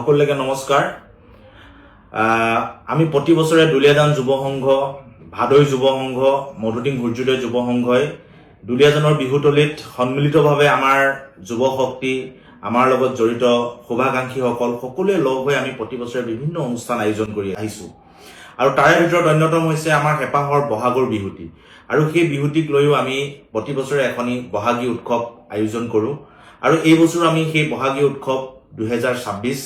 সকলোলৈকে নমস্কাৰ। আমি প্ৰতি বছৰে দুলীয়াজান যুৱ সংঘ, ভাদৈ যুৱ সংঘ, মধুটিং সূৰ্যোদয় যুৱ সংঘই দুলীয়াজানৰ বিহুতলিত সন্মিলিতভাৱে আমাৰ যুৱ শক্তি, আমাৰ লগত জড়িত শুভাকাংক্ষীসকল সকলোৱে লগ হৈ আমি প্ৰতি বছৰে বিভিন্ন অনুষ্ঠান আয়োজন কৰি আহিছোঁ। আৰু তাৰে ভিতৰত অন্যতম হৈছে আমাৰ হেঁপাহৰ বহাগৰ বিহুটি। আৰু সেই বিহুটিক লৈও আমি প্ৰতি বছৰে এখনি বহাগী উৎসৱ আয়োজন কৰোঁ। আৰু এই বছৰ আমি সেই বহাগী উৎসৱ 2026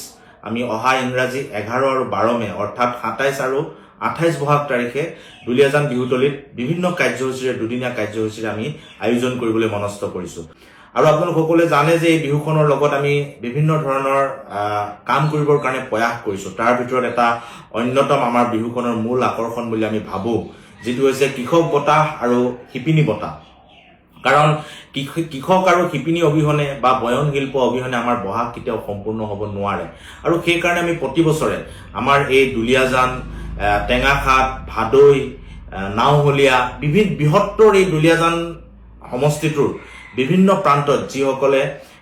আমি অহা ইংৰাজী 11 আৰু 12 মে', অৰ্থাৎ 27 আৰু 28 বহাগ তাৰিখে দুলীয়াজান বিহুতলিত বিভিন্ন কাৰ্যসূচীৰে, দুদিনীয়া কাৰ্যসূচীৰে আমি আয়োজন কৰিবলৈ মনস্থ কৰিছোঁ। আৰু আপোনালোক সকলোৱে জানে যে এই বিহুখনৰ লগত আমি বিভিন্ন ধৰণৰ কাম কৰিবৰ কাৰণে প্ৰয়াস কৰিছোঁ। তাৰ ভিতৰত এটা অন্যতম আমাৰ বিহুখনৰ মূল আকৰ্ষণ বুলি আমি ভাবোঁ, যিটো হৈছে কৃষক বঁটা আৰু শিপিনী বঁটা। কাৰণ কৃষক আৰু শিপিনী অবিহনে বা বয়ন শিল্প অবিহনে আমাৰ বহাগ কেতিয়াও সম্পূৰ্ণ হ'ব নোৱাৰে। আৰু সেইকাৰণে আমি প্ৰতি বছৰে আমাৰ এই দুলীয়াজান, টেঙাখাট, ভাদৈ, নাওহলীয়া, বিভিন্ন বৃহত্তৰ এই দুলীয়াজান সমষ্টিটোৰ বিভিন্ন প্ৰান্তত যিসকলে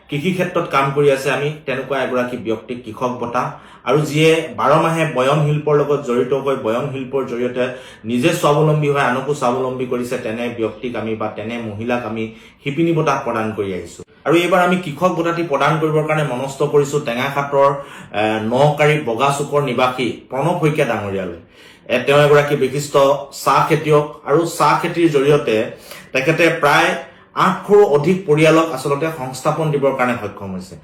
কৃষি ক্ষেত্ৰত কাম কৰি আছে, আমি তেনেকুৱা এগৰাকী ব্যক্তিক কৃষক বঁটা আৰু যিয়ে 12 মাহে বয়ন শিল্পৰ লগত জড়িত হৈ বয়ন শিল্পৰ জৰিয়তে নিজে স্বাৱলম্বী হৈ আনকো স্বাৱলম্বী কৰিছে, তেনে ব্যক্তিক আমি বা তেনে মহিলাক আমি শিপিনী বঁটা প্ৰদান কৰি আহিছো। আৰু এইবাৰ আমি কৃষক বঁটাটি প্ৰদান কৰিবৰ কাৰণে মনস্থ কৰিছো টেঙাখাটৰ নকাৰী বগাচুকৰ নিবাসী প্ৰণৱ শইকীয়া ডাঙৰীয়ালৈ। তেওঁ এগৰাকী বিশিষ্ট চাহ খেতিয়ক আৰু চাহ খেতিৰ জৰিয়তে তেখেতে প্ৰায় 800ৰো অধিক পৰিয়ালক আচলতে সংস্থাপন দিবৰ কাৰণে সক্ষম হৈছে।